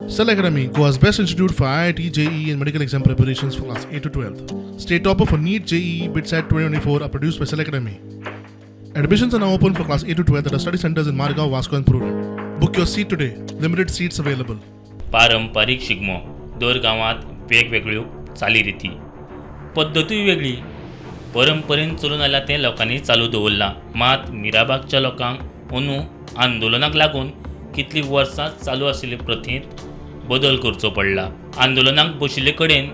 Cell Academy, Goa's best institute for IIT, JEE, and medical exam preparations for class 8 to 12. State topper for NEET, JEE, BITSAT 2024 are produced by Cell Academy. Admissions are now open for class 8 to 12 at our study centers in Margao, Vasco, and Prudent. Book your seat today. Limited seats available. पारंपारीक शिगमो दर गांवांत वेगवेगळ्यो चालीरिती, पद्दतूय वेगळी. परंपरेन चलून आयलां तें लोकांनी चालू दवरलां. मात मिराबागच्या लोकांक अंदू आंदोलनाक लागून कितलीं वर्सां चालू आशिल्ले प्रथेंत बदल करचो पडला. आंदोलनाक बशिल्ले कडेन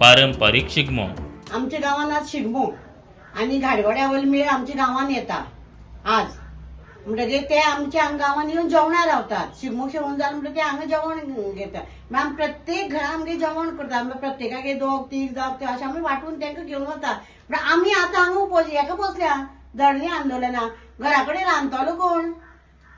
पारंपारीक शिगमो. आमच्या गांवांत आज शिगमो आनी घाडगोड्या वयलो मेळ आमच्या गांवांत येता आज. म्हणटगीर ते आमच्या हांगा गांवांत येवन जेवणां रावतात. शिगमो खेळून जालो म्हणटगीर ते हांगा जेवण घेता. मागीर आमी प्रत्येक घरा आमगे जेवण करता. आमी प्रत्येकागे दोग तीग जावं ते अशें आमी वांटून तांकां घेवन वता. म्हणटा आमी आतां हांगा उपज हेका बसल्या धरणी आंदोलनाक. घरा कडेन रांदतलो कोण?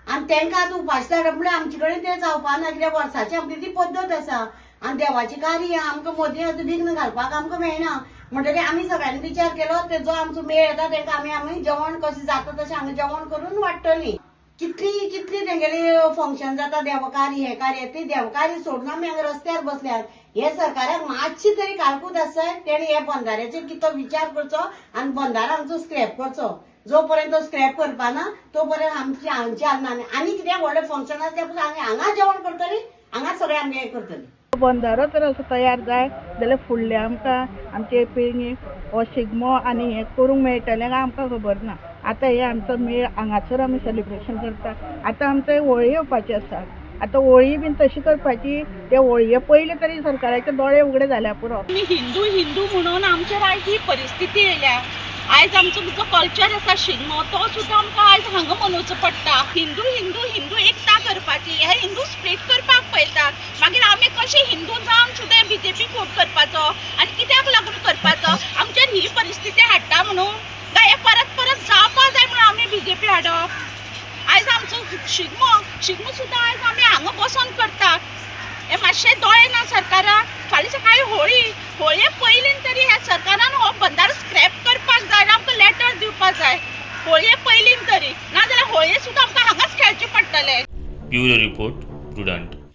आनी तांकां आतां उपाशी धाडप म्हणल्यार आमचे कडेन तें जावपा ना, कित्याक वर्साची आमची ती पद्दत आसा आनी देवाचें कार्य आमकां मदीं आतां विघ्न घालपाक आमकां मेळना. म्हणटकीर आमी सगळ्यांनी विचार केलो, ते जो आमचो मेळ येता तांकां आमी जेवण कशें जाता तशें हांगा जेवण करून वाडटलीं. कितली कितली तेंगेली फंक्शन जाता, देवकार्य हें कार्य, ती देवकार्य सोडून आमी हांगा रस्त्यार बसल्यात. हे सरकाराक मातशी तरी कालकूत आसा, तेणी हे बंधाऱ्याचेर कितो विचार करचो आनी बंधारो आमचो स्क्रॅप करचो. जो पर्यंत स्क्रॅप करपाना तो पर्यंत आमची हांगची आनी आनी कितें व्हडलें फंक्शन आसा तें पसून हांगा जेवण करतली, हांगा सगळें आमगें हें करतली. बंधारो तर असो तयार जाय जाल्यार फुडले आमकां आमचे पिळगेक हो शिगमो आनी हें करूंक मेळटलें काय आमकां खबर ना. आतां हे आमचो मेळ हांगासर आमी सेलिब्रेशन करता. आतां आमकां होळी येवपाची आसा. आतां होळी बीन तशी करपाची, ते होळये पयलीं तरी सरकाराचे दोळे उगडे जाल्यार पुरो. आमी हिंदू हिंदू म्हणून आमचेर आयज ही परिस्थिती येयल्या. आयज आमचो जो कल्चर आसा शिगमो, तो सुद्दां आमकां आयज हांगा मनोवचो पडटा. हिंदू हिंदू हिंदू एकता करपाची, हे हिंदू स्प्लीट करपाक पळयतात. मागीर आमी कशे हिंदू जावन सुद्दां बीजेपीक वोट करपाचो आनी कित्याक लागून करपाचो? आमचेर ही परिस्थिती हाडटा म्हणून काय हे परत परत जावपा जाय म्हणून आमी बीजेपी हाडप? आयज आमचो शिगमो, शिगमो सुद्दां आयज आमी हांगा बसोन करतात. हे मातशे दोळे ना सरकाराक? फाल्यां सकाळी होळी. होळये पयलीं तरी ह्या सरकारान हो बंधारो स्क्रॅप करपाक जाय आनी आमकां लेटर दिवपाक जाय होळये पयलीं तरी. नाजाल्यार होळये सुद्दां आमकां हांगाच खेळचें पडटलें. Bureau report, Prudent.